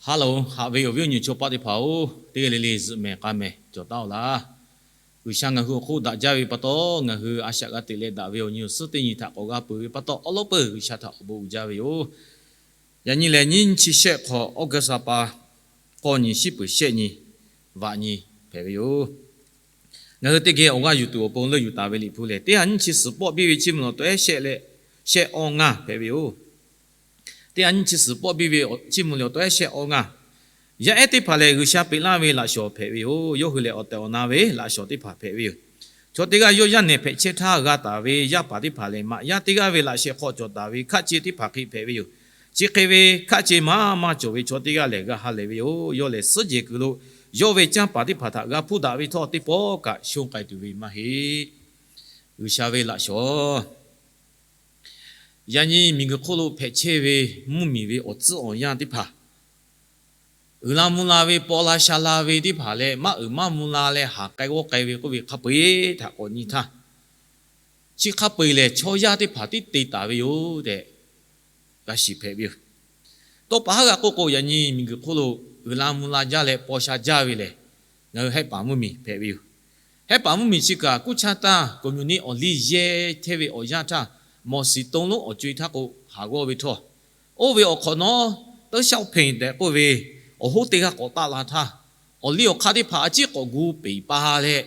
Hello, haꞈ ve awˬ viˉ awˬ nyi chaw paˆ teˇ hpaˍ-oˬ, teˇ g'aˇ le le zuhꞈ mehˍ k'a mehˍ cawˬ taˉ-oˬ laˇ. G'uiˬsha ngaˬ hui awˬ hk'oˆ daꞈ jaˇ ve pa taw, ngaˬ hui a shaꞈ g'a teꞈ leh daꞈ ve awˬ nyi awˬ suhˉ teˇ nyi htaꞈ k'awꞈ g'a peuˬ ve pa taw, awˉ lawˉ peuˬ G'uiˬsha htaꞈ awˬ bon uiˍ jaˇ ve yoˬ. Yaꞈ nyi lehˬ, nyiˇ chi shehˆ hk'awꞈ August ha pa k'awˇ nyi, shiˉ peuˍ shehˆ nyi, vaꞈ nyi hpehꞈ ve yoˬ. Ngaˬ hui teˇ geh awˬ g'aˇ yuˬ tuˬ awˬ pon leuˆ yuˬ taˍ ve Liꞈ hpu lehˬ, teˇ ha nyiˇ chi suhˍ pawˆ biˇ ve Chiˇ mvuh lehˬ awˬ taw ehˉ shehˆ leh shehˆ awˇ ngaˇ hpehꞈ ve yoˬ. Teˇ ha nyiˇ chi suhˍ pawˆ biˇ ve Chiˇ mvuh lehˬ awˬ taw ehˉ shehˆ awˇ ngaˇ. Yaˇ ehˉ teˇ hpaˍ lehˬ, G'uiˬsha peꞈ laˇ ve laꞈ shawnˍ hpehꞈ ve yoˬ. Yawˇ hui lehˬ, awˬ tehˬ awˬ na ve laꞈ shawnˍ teˇ hpaˍ hpehꞈ ve yoˬ. Chaw teˇ g'aˇ yawˇ yaˇ nehˬ hpehꞈ chehˇ htaˇ g'a taˍ ve yaˇ paˍ teˇ hpaˍ lehˬ, maꞈ yaˇ teˇ g'aˇ ve laꞈ sheh hk'aw cawˬ taˍ ve hkaˆ ce teˇ hpaˍ hk'e hpehꞈ ve yoˬ. Chi hk'e ve hkaˆ ce maˇ maˇ cawˬ ve chaw teˇ g'aˇ lehˬ, g'a ha lehˬ ve yoˬ. Yawˇ lehˬ, suhˉ jehˬ kuiˬ lo yawˇ ve canˇ paˍ teˇ hpaˍ htaꞈ g'a hpuˇ daꞈ ve htawˇ, teˇ pawˆ kaꞈ shonˇ k'ai tuˬ ve maˇ heˆ. G'uiˬsha ve laꞈ shawnˍ. Yaꞈ nyi miˬguiˬ hk'oˆ lo hpehꞈ chehˇ ve mvuhˇmiˬ ve awˬ tcuhˉ awˬ yanˇ teˇ hpaˍ, uiˍ la mvuh la ve, paw la sha la ve teˇ hpaˍ leh, maˇ uiˍ maˇ mvuh la leh haˍ k'ai g'awˇ k'ai ve k'oˆ ve hk'a peu-eˬ htaꞈ k'awꞈ nyi htaˇ, chi hk'a peu-eˬ lehˬ, chaw yaˇ teˇ hpaˍ tiˉ te taˍ ve yoˬ tehꞈ g'a shiˍ hpehꞈ ve yoˬ. Tawˇ pa haˉ g'a k'oˆ k'o, yaꞈ nyi miˬguiˬ hk'oˆ lo uiˍ la mvuh la jaˇ leh paw sha jaˇ ve lehˬ, ngaˬ hui hehˆ paˍ mvuhˇmiˬ hpehꞈ ve yoˬ. Hehˆ paˍ mvuhˇmiˬ chi kaꞈ, kuˇ chaˇ taˇ communist awˬ liˇ yehˇ chehˇ ve awˬ yanˇ htaˇ, mawˬ shiˍ to lonˉ awˬ co-e htaˇ k'o haˍ g'awˇ ve htawˇ, oˇ ve awˬ hk'awꞈ nawˉ เต๊าเชาเผ่ง tehꞈ k'oˆ ve awˬ hoˉ teˇ g'aˇ k'awꞈ taˆ la htaˇ, awˬ liˇ awˬ hk'aˇ teˇ hpaˍ a ciˉ k'awꞈ gu peˍ pa leh,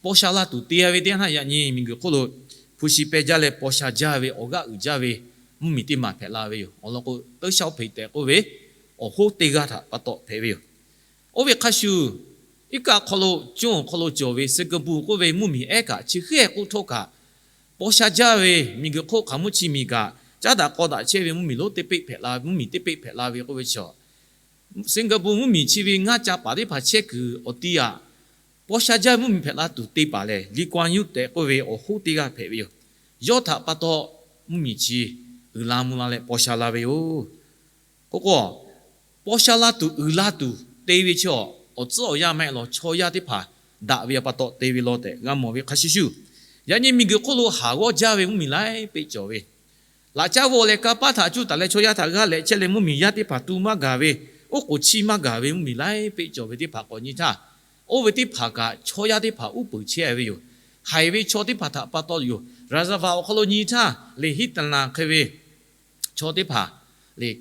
paw sha la tuˬ te-a ve teˇ yanˇ htaˇ, yaꞈ nyi miˬguiˬ hk'oˆ lo hpu shi peh jaˇ leh paw sha jaˇ ve, awˬ g'aˇ uiˍ jaˇ ve mvuhˇmiˬ teˇ maˬ hpehꞈ la ve yoˬ. Awˬ lawn k'o, เต๊าเชาเผ่ง tehꞈ k'oˆ ve awˬ hoˉ teˇ g'aˇ htaꞈ pa taw hpehꞈ ve yoˬ. Oˇ ve hk'a shuˍ, iˉ kaˆ hk'aw lo, coˇ awˬ hk'aw lo cawˬ ve Singapore k'oˆ ve mvuhˇmiˬ ehˉ kaꞈ chi hk'e k'oˆ htawˇ kaꞈ, paw sha jaˇ ve miˬguiˬ hk'oˆ hk'aˬ mvuhˇ chi miˬ kaꞈ caˉ daꞈ k'aw daꞈ chehˇ ve mvuhˇmiˬ lonˉ teˇ peˆ hpehꞈ la, mvuhˇmiˬ teˇ peˆ hpehꞈ la ve k'oˆ ve chaw, Singapore mvuhˇmiˬ chi ve ngaˇ ca paˍ teˇ hpaˍ chehˇ kuiˬ awˬ ti aꞈ, paw sha jaˇ ve mvuhˇmiˬ hpehꞈ la tuˬ te paˍ lehˬ, Lee Kuan Yew tehꞈ k'oˆ ve awˬ hoˉ teˇ g'aˇ hpehꞈ ve yoˬ. Yawˇ htaꞈ pa taw mvuhˇmiˬ chi uiˍ la mvuh la leh paw sha la ve yoˬ. K'oˆ k'o, paw sha la tuˬ uiˍ la tuˬ te ve chi awˬ, awˬ tcuhˉ awˬ yanˇ maˇ heˆ law, chaw yaˇ teˇ hpaˍ daꞈ ve pa taw te ve law tehꞈ g'a mawˬ ve hk'a shuˍ shuˍ, yaꞈ nyi miˬguiˬ hk'oˆ lo haˍ g'awˇ jaˇ ve mvuhˇmiˬ laiˉ peˆ cawˬ ve, laꞈ caˉ vawˇ leh kanˇ paˆ htaꞈ cuˇ taˍ leh chaw yaˇ htaꞈ g'aˇ lehꞈ chehˇ leh mvuhˇmiˬ yaˇ teˇ hpaˍ tu maˇ gaˬ ve, oˉ k'oˍ chiˇ maˇ gaˬ ve mvuhˇmiˬ laiˉ peˆ cawˬ ve teˇ hpaˍ k'awꞈ nyi htaˇ, oˇ ve teˇ hpaˍ kaꞈ chaw yaˇ teˇ hpaˍ uˉ peunˍ chehˇ ve yoˬ. Haiˬ ve chaw teˇ hpaˍ htaꞈ pa taw yoˬ. Raˍzaˍvaˍ awˬ hk'aw lo nyi htaˇ, Hitler hk'e ve chaw teˇ hpaˍ lehˬ,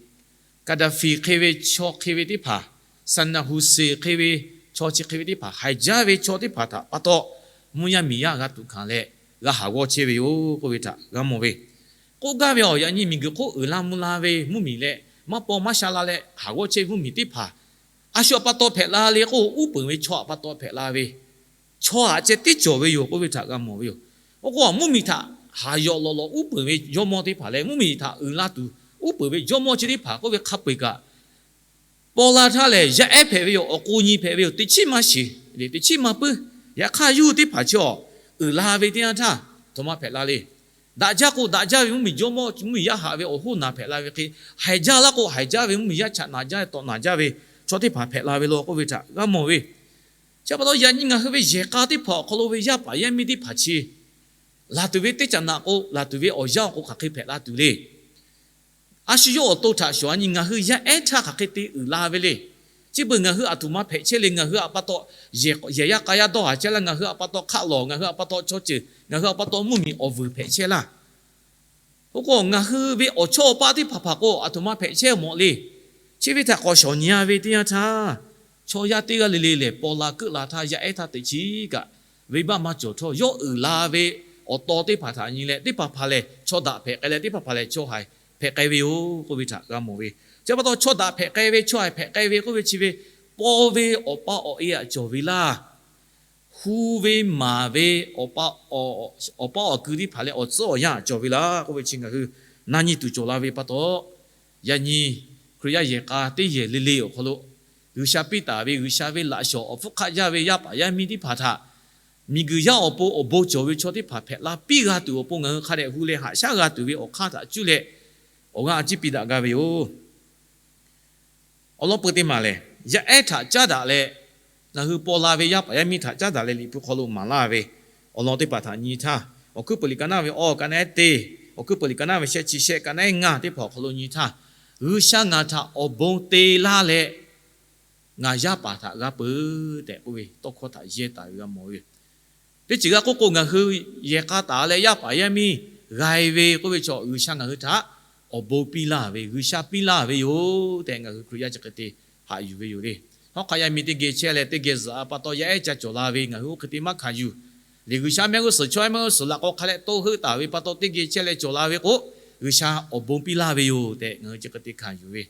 Gaddafi hk'e ve chaw hk'e ve teˇ hpaˍ, Saddam Hussein hk'e ve chaw chi hk'e ve teˇ hpaˍ, haiˬ jaˇ ve chaw teˇ hpaˍ htaꞈ pa taw, mvuhˇ yaˇ miˬ yaˇ g'a tuꞈ hkanˍ leh g'a haˍ g'awˇ chehˇ ve yoˬ k'oˆ ve htaꞈ g'a mawˬ ve. K'oˆ gaˇ ve awˬ, yaꞈ nyi miˬguiˬ hk'oˆ uiˍ la mvuh la ve mvuhˇmiˬ leh maˇ paw maˇ sha la leh haˍ g'awˇ chehˇ ve mvuhˇmiˬ teˇ hpaˍ, a shu htaꞈ pa taw hpehꞈ la le k'o, uˉ peunˍ ve chaw htaꞈ pa taw hpehꞈ la ve chaw htaꞈ ceh tiˉ cawˬ ve yoˬ k'oˆ ve htaꞈ g'a mawˬ ve yoˬ. Oˇ k'o, mvuhˇmiˬ htaꞈ haˍ yawˬ lawˬ lawˬ uˉ peunˍ ve jawˇmawˇ teˇ hpaˍ leh mvuhˇmiˬ htaꞈ uiˍ la tuˬ uˉ peunˍ ve jawˇmawˇ chi teˇ hpaˍ k'oˆ ve hk'a peu-eˬ kaꞈ, paw la htaˇ lehˬ, yaˇ ehˉ hpehꞈ ve yoˬ. Awˬ k'o nyi hpehꞈ ve yoˬ. Teꞈ chiˉ maˇ shiˍ leh teꞈ chiˉ maˇ puiˉ. Yaꞈ hk'aˇ, yawˇ hui teˇ hpaˍ chi awˬ uiˍ la ve teˇ yanˇ htaˇ, aˬ htoꞈ ma hpehꞈ la le. Daꞈ jaˇ k'o daꞈ jaˇ ve mvuhˇmiˬ jawˇmawˇ, mvuhˇmiˬ yaˇ haꞈ ve awˬ hoˉ naˬ hpehꞈ la ve hk'e, haiˬ jaˇ laˇ k'o haiˬ jaˇ ve mvuhˇmiˬ yaˇ chaꞈ naˬ jaˇ ve, tawꞈ naˬ jaˇ ve chaw teˇ hpaˍ hpehꞈ la ve law k'oˆ ve htaꞈ g'a mawˬ ve. Chi pa taw, yaꞈ nyi ngaˬ hui ve yehˬ k'a teˇ hpaˍ awˬ hk'aw lo ve yaˇ paˍ yaˇ miˇ teˇ hpaˍ chi, laˬ tuˬ ve teˇ caꞈ naꞈ k'o, laˬ tuˬ ve awˬ yanˇ awˬ k'o hk'aˬ hk'e hpehꞈ la tuˬ le. A shu yawˇ awˬ to htaꞈ shawˍ a nyi ngaˬ hui yaˇ ehˉ htaˇ hk'aˬ hk'e te uiˍ la ve le. Chi beuꞈ ngaˬ hui aˬ htoꞈ ma hpehꞈ chehˇ le, ngaˬ hui htaꞈ pa taw yehˬ yaˇ k'a yaˇ dawˇ haˍ chehˇ laˇ, ngaˬ hui htaꞈ pa taw hk'aˆ lawˬ, ngaˬ hui htaꞈ pa taw chaw ceuˬ, ngaˬ hui htaꞈ pa taw mvuhˇmiˬ awˬ vuiˬ hpehꞈ chehˇ laˇ. Oˇ k'o, ngaˬ hui ve awˬ chawˇ awˬ paˆ teˇ hpaˍ hpaˍ k'o, aˬ htoꞈ ma hpehꞈ chehˇ mawˬ le. Chi ve htaꞈ k'awꞈ shawˍ nyi-a ve teˇ yanˇ htaˇ, chaw yaˇ teˇ g'aˇ le le lehˬ, paw la keuˆ la htaˇ, yaˇ ehˉ htaˇ teꞈ chiˉ kaꞈ venˇbaˆ maˇ cawˬ htawˇ, yawˇ uiˍ la ve awˬ taw teˇ hpaˍ htaꞈ nyi leh, teˇ hpaˍ hpaˍ lehˬ chaw daꞈ hpehꞈ k'ai leh, teˇ hpaˍ hpaˍ lehˬ chaw haiˬ hpehꞈ k'ai ve yoˬ k'oˆ ve htaꞈ g'a mawˬ ve. Chi pa taw, chaw daꞈ hpehꞈ k'ai ve, chaw haiˬ hpehꞈ k'ai ve k'oˆ ve chi ve, paw ve awˬ pa awˬ e aꞈ cawˬ ve laˇ. Hu ve maˍ ve awˬ pa awˬ ku teˇ hpaˍ leh awˬ tcuhˉ awˬ yanˇ aꞈ cawˬ ve laˇ k'oˆ ve chi ngaˬ hui na nyi tuˬ cawˬ la ve pa taw, yaꞈ nyi Hkriꞈ yaˇ yehˬ k'a teˇ yehˬ le le awˬ hk'aw lo, G'uiˬsha piˇ taˍ ve G'uiˬsha ve laꞈ shawnˍ awˬ hpfuhˇ hk'aˆ jaˇ ve yaˇ paˍ yaˇ miˇ teˇ hpaˍ htaꞈ miˬguiˬ yaˇ awˬ pon awˬ bon cawˬ ve chaw teˇ hpaˍ hpehꞈ la piˇ g'a tuˬ awˬ pon ngaˬ hui hk'a dehꞈ hu leh haꞈ shaˉ g'a tuˬ ve awˬ hk'aˇ htaꞈ cuˇ leh awˬ g'aˇ a ciˉ piˇ daꞈ gaˇ ve yoˬ. Awˬ lawn peu teˇ maˬ lehˬ, yaˇ ehˉ htaꞈ caˉ daꞈ leh, ngaˬ hui paw la ve yaˇ paˍ yaˇ miˇ htaꞈ caˉ daꞈ leh Liꞈ hpu hk'aw lo maˍ laˇ ve awˬ lawn teˇ hpaˍ htaꞈ nyi htaˇ, Awˬ hkuiˉ peuˬ liꞈ ka naˇ ve awˬ ka naˉ ehˉ teˇ, Awˬ hkuiˉ peuˬ liꞈ ka naˇ ve shehˆ chi shehˆ ka naˉ ehˉ ngaˇ teˇ hpaˍ awˬ hk'aw lo nyi htaˇ, G'uiˬsha ngaˬ htaꞈ awˬ bon te laˇ leh, ngaˬ yaˇ paˍ htaꞈ g'a peuˬ tehꞈ k'oˆ ve tawˇ hkawˇ htaꞈ yehˇ taˍ ve g'a mawˬ ve yoˬ. Teˇ ceuˬ g'a k'oˆ k'o, ngaˬ hui yehˬ k'a taˍ leh yaˇ paˍ yaˇ miˇ g'a ve k'oˆ ve chaw G'uiˬsha ngaˬ hui htaꞈ awˬ bon piˇ laˇ ve, G'uiˬsha piˇ laˇ ve yoˬ tehꞈ ngaˬ hui Hkriꞈ yaˇ chi hk'e te haꞈ yuˬ ve yoˬ le. Hawˉ hk'aˆ yaˇ miˇ teˇ geh chehˇ leh teˇ geh zuhꞈ a pa taw yaˇ ehˉ ca cawˬ la ve ngaˬ hui oˇ hk'e te maˇ hkanˍ yuˬ. Liꞈ G'uiˬsha mehˆ g'uˇ suhˍ chaw ehˉ mehˆ g'uˇ suhˍ laꞈ k'aw hk'a leh toˇ heuˆ taˍ ve pa taw teˇ geh chehˇ leh cawˬ la ve k'o, G'uiˬsha awˬ bon piˇ laˇ ve yoˬ tehꞈ ngaˬ hui chi hk'e te hkanˍ yuˬ ve.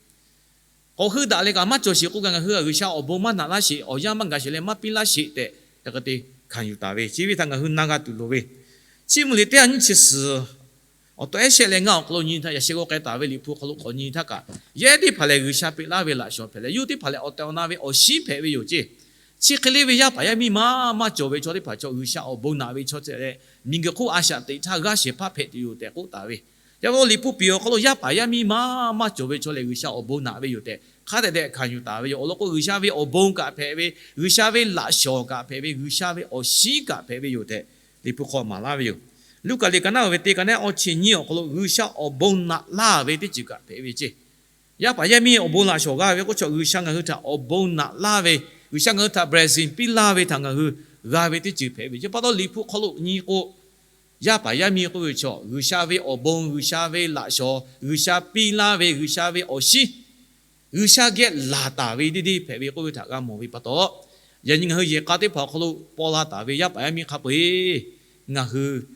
K'awꞈ heuˆ daꞈ leh kaꞈ maˇ cawˬ sheˍ k'oˆ kaꞈ ngaˬ hui G'uiˬsha awˬ bon maˇ naꞈ laˇ sheˍ, awˬ yanˇ maˇ gaˬ sheˍ leh maˇ piˇ laˇ sheˍ tehꞈ, hk'e te hkanˍ yuˬ taˍ ve. Chi ve htaꞈ ngaˬ hui na g'a tuˬ loˍ ve. Chiˇ mvuh liꞈ teˇ ha nyiˇ chi suhˍ awˬ tawꞈ ehˉ shehˆ leh ngaˇ awˬ hk'aw lo nyi htaˇ, yaꞈ sheh g'aw k'ai taˍ ve Liꞈ hpu hk'aw lo k'awꞈ nyi htaˇ kaꞈ, yaˇ ehˉ teˇ hpaˍ lehˬ G'uiˬsha peꞈ laˇ ve laꞈ shawˍ hpehꞈ leh, yawˇ teˇ hpaˍ lehˬ awˬ tehˬ awˬ na ve awˬ shinˉ hpehꞈ ve yoˬ ceˇ. Chi hk'e le ve yaˇ paˍ yaˇ miˇ maˇ maˇ cawˬ ve chaw teˇ hpaˍ chaw G'uiˬsha awˬ bon naꞈ ve chaw ceh leh, miˬguiˬ hk'oˆ a shaꞈ teꞈ htaˇ g'aˇ shehˍ hpaˇ hpehꞈ tuˬ yoˬ tehꞈ k'oˆ taˍ ve. Yaꞈ hk'aˇ Liꞈ hpu piˍ awˬ hk'aw lo yaˇ paˍ yaˇ miˇ maˇ maˇ cawˬ ve chaw lehˬ G'uiˬsha awˬ bon naꞈ ve yoˬ tehꞈ hk'a dehꞈ dehꞈ hkanˍ yuˬ taˍ ve yoˬ. Awˬ lawn k'o, G'uiˬsha ve awˬ bon kaꞈ hpehꞈ ve, G'uiˬsha ve laꞈ shawˍ kaꞈ hpehꞈ ve, G'uiˬsha ve awˬ shinˉ kaꞈ hpehꞈ ve yoˬ tehꞈ Liꞈ hpu hk'aw maˍ laˇ ve yoˬ. Luˉkaꞈ liꞈ ka naˉ ve teˇ ka naˉ awˇ chi nyiˇ awˬ hk'aw lo G'uiˬsha awˬ bon naꞈ laˇ ve teˇ ceuˬ kaꞈ hpehꞈ ve ceˇ. Yaˇ paˍ yaˇ miˇ awˬ bon laꞈ shawˍ g'a ve k'oˆ chaw G'uiˬsha ngaˬ hui htaꞈ awˬ bon naꞈ laˇ ve, G'uiˬsha ngaˬ hui htaꞈ blessing piˇ laˇ ve htaꞈ ngaˬ hui g'a ve teˇ ceuˬ hpehꞈ ve ceˇ. Pa taw Liꞈ hpu hk'aw lo nyi k'o, yaˇ paˍ yaˇ miˇ k'oˆ ve chaw G'uiˬsha ve awˬ bon, G'uiˬsha ve laꞈ shawˍ, G'uiˬsha piˇ laˇ ve, G'uiˬsha ve awˬ shinˉ, G'uiˬsha geh laˬ taˍ ve deˇ deˇ hpehꞈ ve k'oˆ ve htaꞈ g'a mawˬ ve pa taw, yaꞈ nyi ngaˬ hui yehˬ k'a teˇ hpaˍ awˬ hk'aw lo paw la taˍ ve yaˇ paˍ yaˇ miˇ hk'a peu-eˬ ngaˬ hui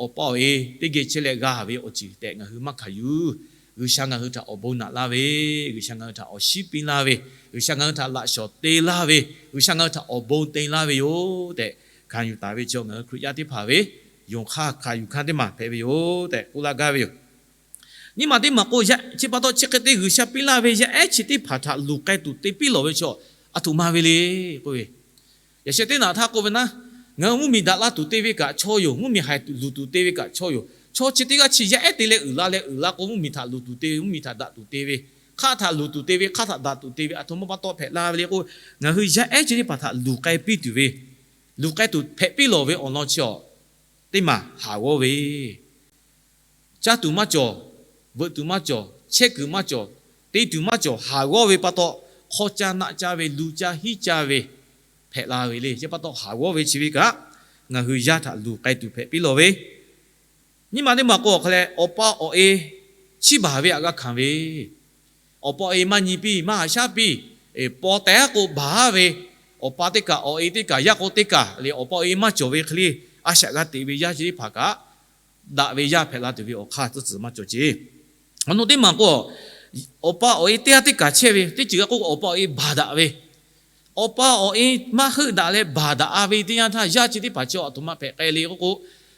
awˬ pa awˬ e teˇ geh chehˇ leh g'a ve awˬ ceuˬ tehꞈ ngaˬ hui maˇ hkanˍ yuˬ. G'uiˬsha ngaˬ hui htaꞈ awˬ bon naꞈ laˇ ve, G'uiˬsha ngaˬ hui htaꞈ awˬ shinˉ piˇ laˇ ve, G'uiˬsha ngaˬ hui htaꞈ laꞈ shawˍ te laˇ ve, G'uiˬsha ngaˬ hui htaꞈ awˬ bon te laˇ ve yoˬ tehꞈ hkanˍ yuˬ taˍ ve chaw ngaˬ hui Hkriꞈ yaˇ teˇ hpaˍ ve yonˍ hk'aˇ hkanˍ yuˬ hkanˇ teˇ maˬ hpehꞈ ve yoˬ tehꞈ k'oˆ laˇ gaˇ ve yoˬ. Nyiˇ maˬ teˇ maˬ k'o, chi pa taw chi hk'e te G'uiˬsha piˇ laˇ ve yaˇ ehˉ chi teˇ hpaˍ htaꞈ luˬ k'ai tuˬ te piˇ lawˬ ve chaw aˬ htoꞈ ma ve le k'oˆ ve, yaꞈ sheh teˇ naꞈ htaˇ k'oˆ ve naˉ, ngaˬ hui mvuhˇmiˬ daꞈ la tuˬ te ve kaꞈ chaw yoˬ, mvuhˇmiˬ haiˬ luˬ tuˬ te ve kaꞈ chaw yoˬ. Chaw chi teˇ g'aˇ chi yaˇ ehˉ te leh uiˍ la leh uiˍ la k'o, mvuhˇmiˬ htaꞈ luˬ tuˬ te ve, mvuhˇmiˬ htaꞈ daꞈ tuˬ te ve, hk'aˆ htaꞈ luˬ tuˬ te ve, hk'aˆ htaꞈ daꞈ tuˬ te ve, aˬ htoꞈ ma pa taw hpehꞈ la ve le k'o, ngaˬ hui yaˇ ehˉ chi teˇ hpaˍ htaꞈ luˬ k'ai piˇ tuˬ ve, luˬ k'ai tuˬ hpehꞈ piˇ lawˬ ve awˬ lawn chi awˬ teˇ maˬ haˍ g'awˇ ve, caˇ tuˬ maˇ cawˬ, veuꞈ tuˬ maˇ cawˬ, chehˇ kuiˬ maˇ cawˬ, te tuˬ maˇ cawˬ, haˍ g'awˇ ve pa taw, hk'aw caˇ naˆ caˇ ve, lu caˇ hiˉ caˇ ve hpehꞈ la ve le. Chi pa taw haˍ g'awˇ ve chi ve kaꞈ, ngaˬ hui yaˇ htaꞈ luˬ k'ai tuˬ hpehꞈ piˇ lawˬ ve. Nyiˇ maˬ teˇ maˬ k'o, awˬ hk'a leh awˬ pa awˬ e chiˇ baˬ ve htaꞈ g'a hkanˍ ve, awˬ pa awˬ e maˇ nyi piˇ, maˇ haꞈ shaˉ piˇ, paw tehꞈ k'o baˬ ve, awˬ pa teˇ kaˬ awˬ e teˇ kaˬ yaˇ k'o teˇ kaˬ le, awˬ pa awˬ e maˇ cawˬ ve hk'e le, a shaꞈ g'a teꞈ ve yaˇ chi teˇ hpaˍ kaꞈ daꞈ ve yaˇ hpehꞈ la tuˬ ve awˬ hk'aˇ tcuhˉ tcuhˬ maˇ cawˬ ceˇ. Awˬ naw teˇ maˬ k'o, awˬ pa awˬ e teˇ g'aˇ teˇ kaˬ chehˇ ve, teˇ ceuˬ g'a k'oˆ k'o, awˬ pa awˬ e baˬ daꞈ ve, awˬ pa awˬ e maˇ heuˆ daꞈ leh baˬ daꞈ-a ve teˇ yanˇ htaˇ, yaˇ chi teˇ hpaˍ chaw aˬ htoꞈ ma hpehꞈ k'ai le k'oˆ k'o,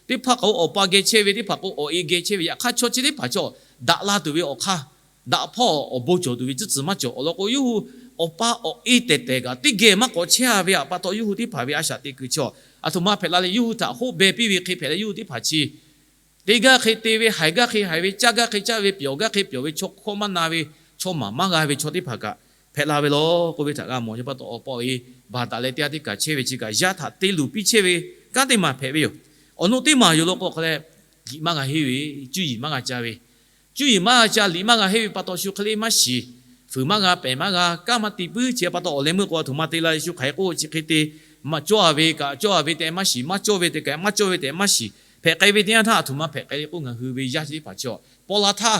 teˇ hpaˍ k'o awˬ pa geh chehˇ ve, teˇ hpaˍ k'o awˬ e geh chehˇ ve, yaꞈ hk'aˇ chaw chi teˇ hpaˍ chaw daꞈ la tuˬ ve awˬ hk'aˇ, daꞈ hpawˇ awˬ bon cawˬ tuˬ ve tcuhˉ tcuhˬ maˇ cawˬ. Awˬ lawn k'o, yawˇ hui awˬ pa awˬ e tehˬ tehˬ kaꞈ teˇ geh maˇ k'awꞈ chehˇ-a ve pa taw, yawˇ hui teˇ hpaˍ ve a shaꞈ teꞈ kuiˬ chaw aˬ htoꞈ ma hpehꞈ la leh, yawˇ hui htaꞈ hoˆ beh piˇ ve hk'e hpehꞈ leh, yawˇ hui teˇ hpaˍ chi te gaˇ hk'e te ve, haiˬ gaˇ hk'e haiˬ ve, caˇ gaˇ hk'e caˇ ve, pyawˬ gaˇ hk'e pyawˬ ve, chaw hkawˇ maˇ na ve, chaw maˍ maˇ g'a ve chaw teˇ hpaˍ kaꞈ hpehꞈ la ve law k'oˆ ve htaꞈ g'a mawˬ. Chi pa taw awˬ pa awˬ e baˬ daꞈ leh teˇ g'aˇ teˇ kaˬ chehˇ ve chi kaꞈ, yaˇ htaꞈ te luˬ piˇ chehˇ ve kanˉ teˇ maˬ hpehꞈ ve yoˬ. Awˬ naw teˇ maˬ yoˬ law k'o, hk'a leh liꞈ maˇ g'a henˇ ve, cuˇ yiˍ maˇ g'a ca ve, cuˇ yiˍ maˇ g'a ca, liꞈ maˇ g'a henˇ ve pa taw shu hk'e le maˇ shiˍ, fuiˍ maˇ g'a, pehˬ maˇ g'a, kanˉ maˇ te puiˉ. Chi pa taw awˬ leh meuˇ k'o, aˬ htoꞈ ma te la leh shu hk'aˬ hk'e k'oˆ, chi hk'e te, maˇ cawˇ-a ve kaꞈ cawˇ-a ve tehꞈ maˇ shiˍ, maˇ cawˇ ve tehꞈ kaꞈ maˇ cawˇ ve tehꞈ maˇ shiˍ, hpehꞈ k'ai ve teˇ yanˇ htaˇ aˬ htoꞈ ma hpehꞈ k'ai le k'o, ngaˬ hui ve yaˇ chi teˇ hpaˍ chaw paw la htaˇ,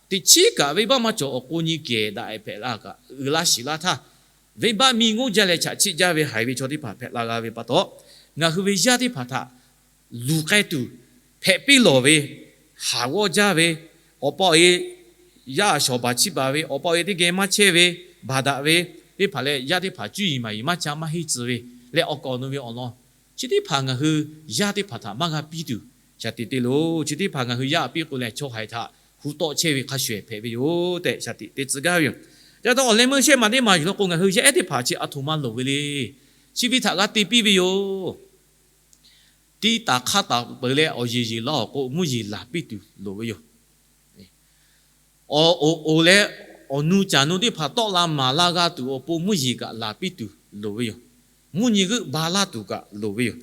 teꞈ chiˉ kaꞈ venˇbaˆ maˇ cawˬ awˬ k'o nyi kehˬ daꞈ-e hpehꞈ la kaꞈ, uiˍ la shiˍ la htaˇ, venˇbaˆ miˇ ngoˉ jaˇ leh chaꞈ chiˆ jaˇ ve haiˬ ve chaw teˇ hpaˍ hpehꞈ la g'a ve pa taw, ngaˬ hui ve yaˇ teˇ hpaˍ htaꞈ luˬ k'ai tuˬ hpehꞈ piˇ lawˬ ve, haˍ g'awˇ jaˇ ve, awˬ pa awˬ e yaˇ aˬ shawˍ baˬ chiˇ baˬ ve, awˬ pa awˬ e teˇ geh maˇ chehˇ ve, baˬ daꞈ ve teˇ hpaˍ leh, yaˇ teˇ hpaˍ cuˇ yiˍ maˍ yiˍ maˇ ca maˇ henˇ tcuh ve leh, awˬ kaˍ awˬ nu ve awˬ lawn chi teˇ hpaˍ ngaˬ hui yaˇ teˇ hpaˍ htaꞈ maˇ g'a piˇ tuˬ shaˍ tiꞈ te loˬ. Chi teˇ hpaˍ ngaˬ hui yaˇ piˇ k'o lehˬ, chaw haiˬ htaꞈ hu tawˆ chehˇ ve hk'a shuˍ ehˍ hpehꞈ ve yoˬ tehꞈ shaˍ tiꞈ te tcuh gaˇ ve yoˬ. Ca taw awˬ leh meuˇ shehˆ maˬ teˇ maˬ yoˬ law k'o, ngaˬ hui yaˇ ehˉ teˇ hpaˍ chi aˬ htoꞈ ma loˍ ve le. Chi ve htaꞈ g'a te piˇ ve yoˬ. Tiˇ taˍ hk'aˇ taˍ peuˬ leh awˬ yeˬ yeˬ laˇ awˬ k'o, mvuhˇ yeˬ laˬ piˇ tuˬ loˍ ve yoˬ. Awˬ oˍ oˍ leh awˬ nu caˬ nu teˇ hpaˍ tawˆ la maˍ la g'a tuˬ awˬ pon mvuhˇ yeˬ kaꞈ laˬ piˇ tuˬ loˍ ve yoˬ. Mvuhˇ nyi g'euˆ ba laˇ tuˬ kaꞈ loˍ ve yoˬ.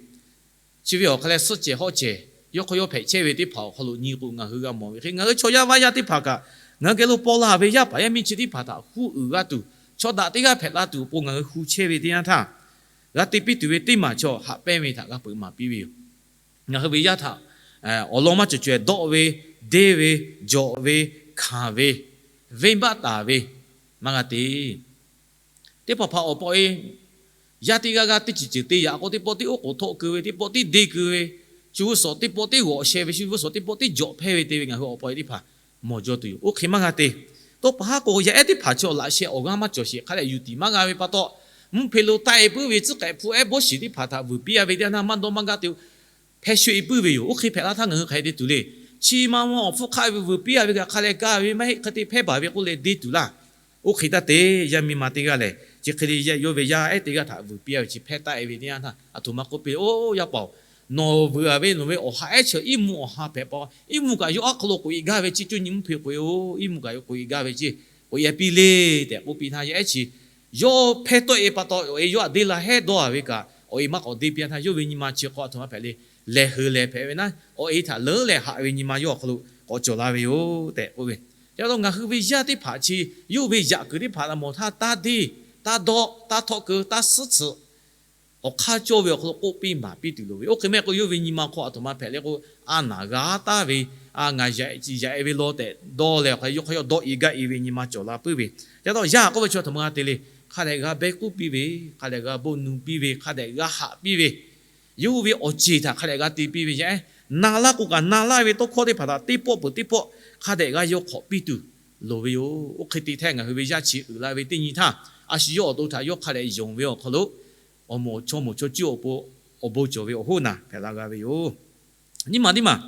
Chi ve awˬ hk'a leh suhˆ cehˬ hawˆ cehˬ yawˇ hk'aw yawˇ hpehꞈ chehˇ ve teˇ hpaˍ awˬ hk'aw lo nyi k'o, ngaˬ hui g'a mawˬ ve hk'e, ngaˬ hui chaw yaˇ vaˇ yaˇ teˇ hpaˍ kaꞈ ngaˬ hui geh lo paw la ve yaˇ paˍ yaˇ miˇ chi teˇ hpaˍ htaꞈ huˉ uiˍ g'a tuˬ, Chaw daꞈ teˇ g'aˇ hpehꞈ la tuˬ awˬ pon ngaˬ hui hu chehˇ ve teˇ yanˇ htaˇ, g'a te piˇ tuˬ ve teˇ maˬ chaw haꞈ pehnˇ ve htaꞈ g'a peuˬ maˍ piˇ ve yoˬ. Ngaˬ hui ve yaˇ htaꞈ awˬ lawn maˇ cawˬ caweh dawˆ ve, deˇ ve, jawꞈ ve, hkanˍ ve, venˇbaˆ taˍ ve, maˇ g'a te. Teˇ hpaˍ hpaˍ awˬ pa awˬ e yaˇ teˇ g'aˇ g'aˇ teˇ ceuˬ ceuˬ te yaꞈ k'o, teˇ pawˆ teˇ oˉ k'oˍ htawˆ keu ve, teˇ pawˆ teˇ deˇ keu ve, shu g'uˇ suhˍ teˇ pawˆ teˇ g'awꞈ sheh ve, shu g'uˇ suhˍ teˇ pawˆ teˇ jawꞈ hpehˇ ve te ve ngaˬ hui awˬ pa awˬ e teˇ hpaˍ mawˬ jaw tuˬ yoˬ. Oˇ hk'e maˇ g'a te. Tawˇ pa haˉ k'o, yaˇ ehˉ teˇ hpaˍ chi awˬ laꞈ sheh awˬ g'aˇ maˇ cawˬ sheˍ hk'a leh yuˬ tiˍ maˇ g'a ve pa taw, mvuhˇ hpeh lo taˆ e puiˉ ve tcuhˉ k'ehꞈ hpu ehˉ bawˇ shiˍ teˇ hpaˍ htaꞈ vuiˬ piˇ a ve teˇ yanˇ htaˇ maˇ dawˇ maˇ gaˇ te hpehˇ sheuˆ e puiˉ ve yoˬ. Oˇ hk'e hpehꞈ la htaˇ ngaˬ hui hk'aˬ hk'e te tuˬ le. Chi ma ma awˬ hpfuhˇ hk'aˆ ve vuiˬ piˇ a ve kaꞈ hk'a leh gaˇ ve maˇ heˆ, hk'e te hpehˇ baˬ ve k'oˆ leh deˇ tuˬ laˇ. Oˇ hk'e taˇ te. Yaˇ miˇ ma teˇ g'aˇ lehˬ, chi hk'e le yawˇ ve yaˇ ehˉ teˇ g'aˇ htaꞈ vuiˬ piˇ a ve chi hpehˇ taˆ e ve teˇ yanˇ htaˇ, aˬ htoꞈ ma k'oˆ piˇ, Oˇ yaˇ paˍ-oˬ, nawˬ vuiˬ a ve nawˬ ve awˬ ha ehˉ chi iˉ mvuhˇ awˬ ha hpehꞈ pa, iˉ mvuhˇ kaꞈ yawˇ aˉ hk'aw lo k'oꞈ e gaˇ ve ceˇ, cuˇ nyi mvuhˇ hpeh k'oꞈ e-oˬ, iˉ mvuhˇ kaꞈ yawˇ k'oꞈ e gaˇ ve ceˇ, k'oꞈ e piˇ le tehꞈ k'oˆ piˇ htaˇ, yaˇ ehˉ chi yawˇ hpehˇ tawˆ e pa taw, awˬ e yawˇ htaꞈ deˇ la hehˉ dawˇ a ve kaꞈ, awˬ e maˇ k'awꞈ deˇ piˇ htaˇ, yawˇ ve nyi ma chi hk'aw aˬ htoꞈ ma hpehꞈ le, lehˬ heuˬ lehˬ hpehꞈ ve naˉ, awˬ e htaꞈ leuˉ leh haꞈ ve nyi ma yawˇ awˬ hk'aw lo k'awꞈ cawˬ la ve yoˬ tehꞈ k'oˆ ve. Chi pa taw ngaˬ hui ve yaˇ teˇ hpaˍ chi yawˇ ve yaꞈ kuiˬ teˇ hpaˍ htaꞈ mawˬ htaˇ, taˇ deˇ, taˇ dawˆ, taˇ htawˆ keu, taˇ suhˉ tsuhꞈ, awˬ hk'aˇ cawˇ ve awˬ hk'aw lo k'oˆ piˇ maˍ piˇ tuˬ loˍ ve. Oˇ hk'e maˇ heˆ k'o, yawˇ ve nyi ma hk'aw aˬ htoꞈ ma hpehꞈ le k'o, a naˍ g'a taˍ ve, a ngaˬ yaꞈ e ve law tehꞈ dawˇ leh, awˬ hk'a yawˇ dawˆ e gaˇ e ve nyi ma cawˬ la puiˉ ve. Chi pa taw yaˇ k'oˆ ve chi aˬ htoꞈ ma g'a te le. Hk'a dehꞈ g'a behˇ k'uˉ piˇ ve, hk'a dehꞈ g'a bon nu piˇ ve, hk'a dehꞈ g'a haꞈ piˇ ve, yawˇ hui ve awˬ ceˬ htaꞈ hk'a dehꞈ g'a te piˇ ve yaˇ ehˉ. Na laˇ k'o kaꞈ na laˇ ve tawˇ hkawˇ teˇ hpaˍ htaꞈ teˇ pawˆ peuˬ teˇ pawˆ hk'a dehꞈ g'a yaw hk'awꞈ piˇ tuˬ loˍ ve yoˬ. Oˇ hk'e te htaˇ ngaˬ hui ve yaˇ chi uiˍ la ve teˇ nyi htaˇ, a shu yawˇ awˬ to htaꞈ yawˇ hk'a dehꞈ yonˍ ve awˬ hk'aw lo, awˬ moˍ chaw moˍ chaw cuˇ awˬ pon awˬ bon cawˬ ve awˬ hoˉ naˬ hpehꞈ la g'a ve yoˬ. Nyi ma teˇ maˬ,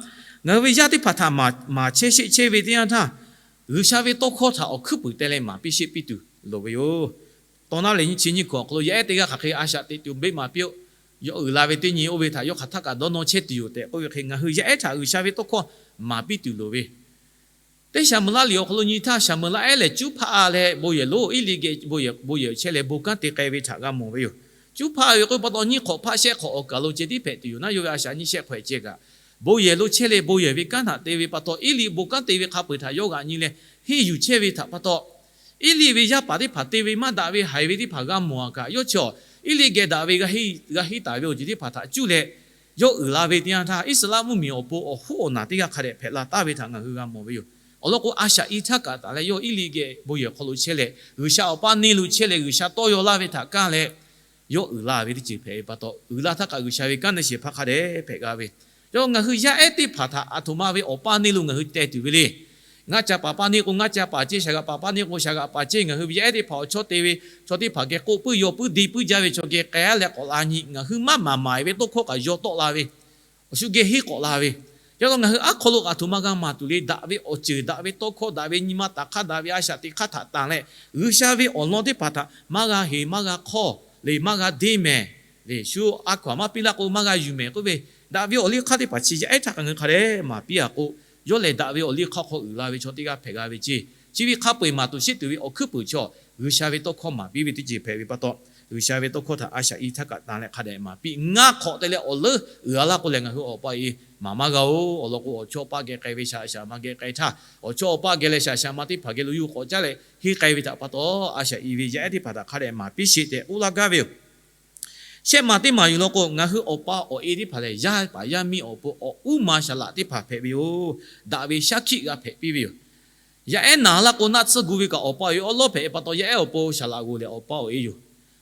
ngaˬ hui ve yaˇ teˇ hpaˍ htaꞈ maˍ chehˇ sheˆ chehˇ ve teˇ yanˇ htaˇ, G'uiˬsha ve tawˇ hkawˇ htaꞈ awˬ hkuiˉ puiˍ te leh maˍ piˇ sheˆ piˇ tuˬ loˍ ve yoˬ. Taw naˉ lehˬ nyi chi nyi hkawꞈ awˬ hk'aw lo yaˇ ehˉ teˇ g'aˇ hk'aˬ hk'e a shaꞈ teꞈ tuˬ beˆ maˍ piˇ-oˆ. Yawˇ uiˍ la ve teˇ nyi oˇ ve htaꞈ yawˇ hk'aˬ htaˇ kaꞈ dawˇ nawˇ chehˇ tuˬ yoˬ tehꞈ k'oˆ ve hk'e, ngaˬ hui yaˇ ehˉ htaꞈ G'uiˬsha ve tawˇ hkawˇ maˍ piˇ tuˬ loˍ ve. Teˇ Saˍmuˍlaˆ liꞈ awˬ hk'aw lo nyi htaˇ, Saˍmuˍlaˆ ehˉ lehˬ cuˉ hpaˆ a leh bon yehˬ lonˉ Eˇliˆ geh bon yehˬ chehˇ leh bon kanˉ te k'ai ve htaꞈ g'a mawˬ ve yoˬ. Cuˉ hpaˆ ve k'oˆ ve pa taw, nyiˇ hk'awꞈ hpaˆ shehˆ hk'awꞈ awˬ kaˬ lo ceh tiˉ hpehꞈ tuˬ yoˬ naˉ, yawˇ ve a shaꞈ nyiˇ shehˆ hk'awꞈ ceh kaꞈ, bon yehˬ lo chehˇ leh bon yehˬ ve kanˉ htaꞈ te ve pa taw, Eˇliˆ bon kanˉ te ve hk'a peu-eˬ htaꞈ yawˇ g'aꞈ nyi leh henˇ yuˬ chehˇ ve htaꞈ pa taw, Eˇliˆ ve yaˇ paˍ teˇ hpaˍ te ve maˇ daꞈ ve haiˬ ve teˇ hpaˍ g'a mawˬ a kaꞈ, yawˇ chi Eˇliˆ geh daꞈ ve g'a henˇ taˍ ve awˬ ceuˬ teˇ hpaˍ htaꞈ cuˇ leh yawˇ uiˍ la ve teˇ yanˇ htaˇ, Iˉsaˍreˍlaˆ mvuhˇmiˬ awˬ pon awˬ hoˉ awˬ naˬ teˇ g'aˇ hk'a dehꞈ hpehꞈ la taˍ ve htaꞈ ngaˬ hui g'a mawˬ ve yoˬ. Awˬ lawn k'o, a shaꞈ i htaˇ kaꞈ taˍ leh yawˇ Eˇliˆ geh bon yehˬ hk'aw lo chehˇ leh G'uiˬsha awˬ paˇ neˇ lo chehˇ leh G'uiˬsha tawˇ yaw laˇ ve htaꞈ kaˇ leh yawˇ uiˍ la ve teˇ ceuˬ hpehꞈ ve pa taw, uiˍ la htaˇ kaꞈ G'uiˬsha ve kanˉ neˇ shehˍ hpaˇ hk'a dehꞈ hpehꞈ g'a ve. Yawˇ ngaˬ hui yaˇ ehˉ teˇ hpaˍ htaꞈ aˬ htoꞈ ma ve awˬ paˇ neˇ lo ngaˬ hui teh tuˬ ve le. Ngaˇ ca paˍ paˇ neˇ k'o ngaˇ ca paˍ ceˇ, shaˍ g'aꞈ paˍ paˇ neˇ k'o shaˍ g'aꞈ paˍ ceˇ, ngaˬ hui ve yaˇ ehˉ teˇ hpaˍ awˬ chawˇ te ve chaw teˇ hpaˍ geh k'oˆ puiˉ yaw puiˉ deˇ puiˉ jaˇ ve chaw geh k'ai-a leh k'awꞈ la nyi, ngaˬ hui maˇ maˍ maˍ ve tawˇ hkawˇ kaꞈ yaw tawˆ la ve, awˬ shu geh henˇ k'awꞈ la ve. Chi pa taw ngaˬ hui aˉ hk'aw lo aˬ htoꞈ ma g'a maˍ tuˬ le. Daꞈ ve awˬ ceuˬ, daꞈ ve tawˇ hkawˇ, daꞈ ve nyi ma taˍ hk'aˇ, daꞈ ve a shaꞈ teꞈ hk'aˇ htaꞈ tanˬ leh, G'uiˬsha ve awˬ lawn teˇ hpaˍ htaꞈ maˇ g'a heˍ, maˇ g'a hk'awˇ le, maˇ g'a deˇ mehˍ le. Shu a hkaw-anˬ maˇ piˇ laˇ k'o maˇ g'a yuˬ mehˍ k'oˆ ve, daꞈ ve awˬ liˇ hk'aˇ teˇ hpaˍ chi yaˇ ehˉ htaꞈ kaꞈ ngaˬ hui hk'a dehꞈ maˍ piˇ-a k'o, yawˇ lehˬ daꞈ ve awˬ liˇ hk'aˇ hk'aw uiˍ la ve chaw teˇ g'aˇ hpehꞈ g'a ve ceˇ. Chi ve hk'a peu-eˬ maˍ tuˬ sheˆ tuˬ ve awˬ hkuiˉ puiˍ chaw, G'uiˬsha ve tawˇ hkawˇ maˍ piˇ ve teˇ ceuˬ hpehꞈ ve pa taw, G'uiˬsha ve tawˇ hkawˇ htaꞈ a shaꞈ i htaˇ kaꞈ tanˬ leh hk'a dehꞈ maˍ piˇ. Ngaˇ hk'awꞈ te leh awˬ leuˉ uiˍ-a laˇ k'o lehˬ, ngaˬ hui awˬ pa awˬ e maˍ maˇ g'a-oˬ. Awˬ lawn k'o, awˬ chawˇ awˬ paˇ geh k'ai ve shaˍ shaˍ ma geh k'ai htaˇ, awˬ chawˇ awˬ paˇ geh leh shaˍ shaˍ ma teˇ hpaˍ geh lo yuˬ k'awꞈ caˇ leh henˇ k'ai ve htaꞈ pa taw, a shaꞈ i ve yaˇ ehˉ teˇ hpaˍ htaꞈ hk'a dehꞈ maˍ piˇ sheˍ tehꞈ k'oˆ laˇ gaˇ ve yoˬ. Shehˆ maˬ teˇ maˬ yoˬ law k'o, ngaˬ hui awˬ pa awˬ e teˇ hpaˍ lehˬ, yaˇ paˍ yaˇ miˇ awˬ pon awˬ uˉ ma saˍ laꞈ teˇ hpaˍ hpehꞈ ve yoˬ. Daꞈ ve shaˉ hkiˆ g'a hpehꞈ piˇ ve yoˬ. Yaˇ ehˉ naˍ laˇ k'o naˆ tsuhˇ gu ve kaꞈ, awˬ pa awˬ e awˉ lawˉ hpehꞈ ve pa taw, yaˇ ehˉ awˬ pon saˍ laꞈ g'oˬ lehˬ awˬ pa awˬ e yoˬ.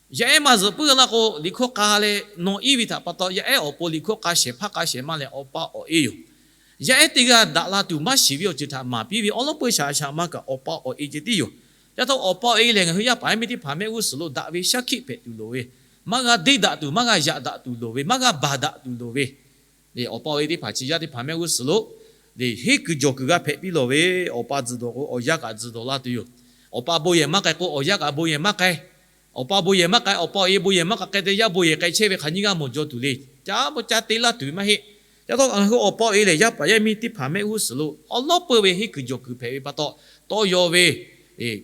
Yaˇ ehˉ maˇ zuhꞈ puiˉ laˇ k'o, liꞈ hkawˇ k'a leh nawˬ iˉ ve htaꞈ pa taw, yaˇ ehˉ awˬ pon liꞈ hkawˇ k'a shehˍ hpaˇ k'a shehˍ ma lehˬ awˬ pa awˬ e yoˬ. Yaˇ ehˉ teˇ g'aˇ daꞈ la tuˬ maˇ shiˍ ve awˬ ceuˬ htaꞈ maˍ piˇ ve awˉ lawˉ peuˇ shaˍ shaˍ ma kaꞈ awˬ pa awˬ e ceh tiˉ yoˬ. Chi pa taw awˬ pa awˬ e lehˬ, ngaˬ hui yaˇ paˍ yaˇ miˇ teˇ hpaˍ mehˆ g'uˇ suhˍ lo daꞈ ve shaˉ hkiˆ hpehꞈ tuˬ loˍ ve, maˇ g'a deˇ daꞈ tuˬ, maˇ g'a yaꞈ daꞈ tuˬ loˍ ve, maˇ g'a baˬ daꞈ tuˬ loˍ ve, awˬ pa awˬ e teˇ hpaˍ chi yaˇ teˇ hpaˍ mehˆ g'uˇ suhˍ lo le, henˇ kuiˬ jawˬ kuiˬ g'a hpehꞈ piˇ lawˬ ve. Awˬ pa tzuhˬ dawˬ k'o, awˬ yaˇ kaꞈ tzuhˬ dawˬ laˇ tuˬ yoˬ. Awˬ pa bon yehˬ maˇ k'ai k'o, awˬ yaˇ kaꞈ bon yehˬ maˇ k'ai. Awˬ pa bon yehˬ maˇ k'ai, awˬ pa awˬ e bon yehˬ maˇ k'ai, k'ai te yaˇ bon yehˬ k'ai chehˇ ve hk'aˬ nyiˇ g'aˇ mawˬ jaw tuˬ le. Ca maˇ ca te laˇ tuˬ ve maˇ heˆ. Chi pa taw ngaˬ hui awˬ pa awˬ e lehˬ, yaˇ paˍ yaˇ miˇ teˇ hpaˍ mehˆ g'uˇ suhˍ lo awˉ lawˉ peuˇ ve henˇ kuiˬ jawˬ kuiˬ hpehꞈ ve pa taw, tawˇ yaw ve,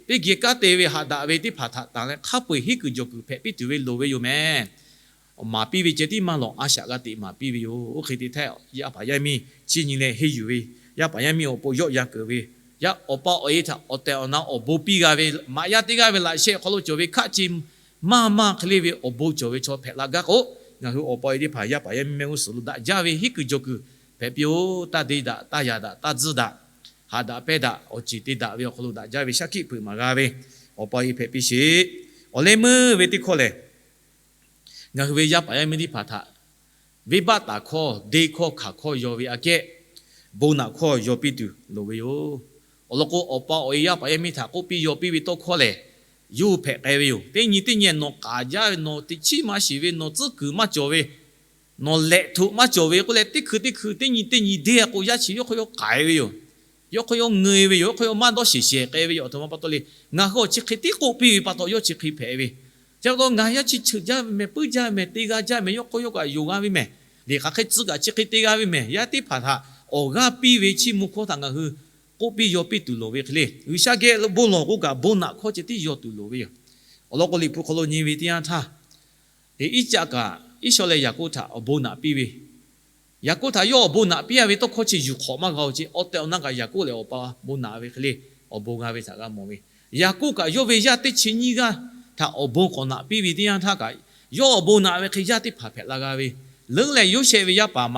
teˇ geh kanˉ te ve, haꞈ daꞈ ve teˇ hpaˍ htaꞈ tanˬ leh hk'a peu-eˬ henˇ kuiˬ jawˬ kuiˬ hpehꞈ piˇ tuˬ ve loˍ ve yoˬ mehˍ. Maˍ piˇ ve ceh tiˉ maˇ lawˬ, a shaꞈ g'a teꞈ maˍ piˇ ve yoˬ. Oˇ hk'e te htaˇ, yaˇ paˍ yaˇ miˇ chiˇ nyi leh henˇ yuˬ ve, yaˇ paˍ yaˇ miˇ awˬ pon yawˆ yan keunˍ ve, yaˇ awˬ pa awˬ e htaꞈ awˬ tehˬ awˬ na awˬ bon piˇ g'a ve, maꞈ yaˇ teˇ g'aˇ ve laꞈ sheh awˬ hk'aw lo cawˬ ve hkaˆ ce maˇ maˇ hk'e le ve awˬ bon cawˬ ve chaw hpehꞈ la gaˇ k'o, ngaˬ hui awˬ pa awˬ e teˇ hpaˍ yaˇ paˍ yaˇ miˇ mehˆ g'uˇ suhˍ lo daꞈ jaˇ ve hiˉ kuiˬ jaw kuiˬ hpehꞈ piˇ-oˬ. Taˇ deˇ daꞈ, taˇ yaꞈ daꞈ, taˇ tzuhˇ daꞈ, haꞈ daꞈ pehnˇ daꞈ, awˬ ceˬ te daꞈ ve awˬ hk'aw lo daꞈ jaˇ ve shaˉ hkiˆ hpeuꞈ maˍ g'a ve awˬ pa awˬ e hpehꞈ piˇ sheˍ. Awˬ leh meuˇ ve teˇ hkawˇ lehˬ, ngaˬ hui ve yaˇ paˍ yaˇ miˇ teˇ hpaˍ htaꞈ venˇbaˆ taˍ hkawˇ, deˇ hkawˇ, hkanˍ hkawˇ yaw ve aꞈ kehˉ, bon naꞈ hkawˇ yaw piˇ tuˬ loˍ ve yoˬ. Awˬ lawn k'o, awˬ pa awˬ e yaˇ paˍ yaˇ miˇ htaꞈ k'oˆ piˇ yaw piˇ ve tawˇ hkawˇ lehˬ, yawˇ hui hpehꞈ k'ai ve yoˬ. Teˇ nyi teˇ nyi nawˬ k'aˍ jaˇ ve, nawˬ teꞈ chiˉ maˇ shiˍ ve, nawˬ tcuhˉ kuiˬ maˇ cawˬ ve, nawˬ lehꞈ htoꞈ maˇ cawˬ ve k'oˆ leh, teˇ hkui teˇ hkui, teˇ nyi teˇ nyi deˇ k'o, yaˇ chi yawˇ hk'aw yawˇ k'ai ve yoˬ. Yawˇ hk'aw yawˇ ngeu ve yoˬ. Yawˇ hk'aw yawˇ maˇ dawˇ sheˍ shehˍ k'ai ve yoˬ. Aˬ htoꞈ ma pa taw le, ngaˬ hui awˬ chi hk'e tiˉ k'oˆ piˇ ve pa taw, yawˇ chi hk'e hpehꞈ ve. Chi pa taw ngaˬ yaˇ chi cheuˬ jaˇ ve mehˍ, puiˉ jaˇ ve mehˍ, te g'a jaˇ mehˍ, yawˇ hk'aw yawˇ kaꞈ yonˍ g'a ve mehˍ, liꞈ hk'aˬ hk'e tcuhˉ kaꞈ chi hk'e te g'a ve mehˍ, yaˇ teˇ hpaˍ htaꞈ awˬ g'aˇ piˇ ve chiˇ mvuh hkawˇ htaꞈ ngaˬ hui k'oˆ piˇ yaw piˇ tuˬ loˍ ve hk'e le. G'uiˬsha geh bon lawˬ k'o kaꞈ, bon naꞈ hkawˇ ceh tiˉ yaw tuˬ loˍ ve yoˬ. Awˬ lawn k'o, Liꞈ hpu hk'aw lo nyi ve teˇ yanˇ htaˇ, Iˉcaˆ kaꞈ Iˉsawˇleh Yaˍkoˆ htaꞈ awˬ bon naꞈ piˇ ve, Yaˍkoˆ htaꞈ yawˇ awˬ bon naꞈ piˇ a ve tawˇ hkawˇ chi yuˬ hk'awꞈ maˇ g'a-oˬ ce. Awˬ tehˬ awˬ na kaꞈ Yaˍkoˆ lehˬ awˬ pa bon naꞈ ve hk'e le, awˬ bon g'a ve htaꞈ g'a mawˬ ve. Yaˍkoˆ kaꞈ yawˇ ve yaˇ teˇ chi nyiˇ g'aˇ htaꞈ awˬ bon k'awꞈ naꞈ piˇ ve teˇ yanˇ htaˇ kaꞈ, yawˇ awˬ bon naꞈ ve hk'e yaˇ teˇ hpaˍ hpehꞈ la g'a ve. Leuˉ lehˬ, Yoˇsehꞈ ve yaˇ paˍ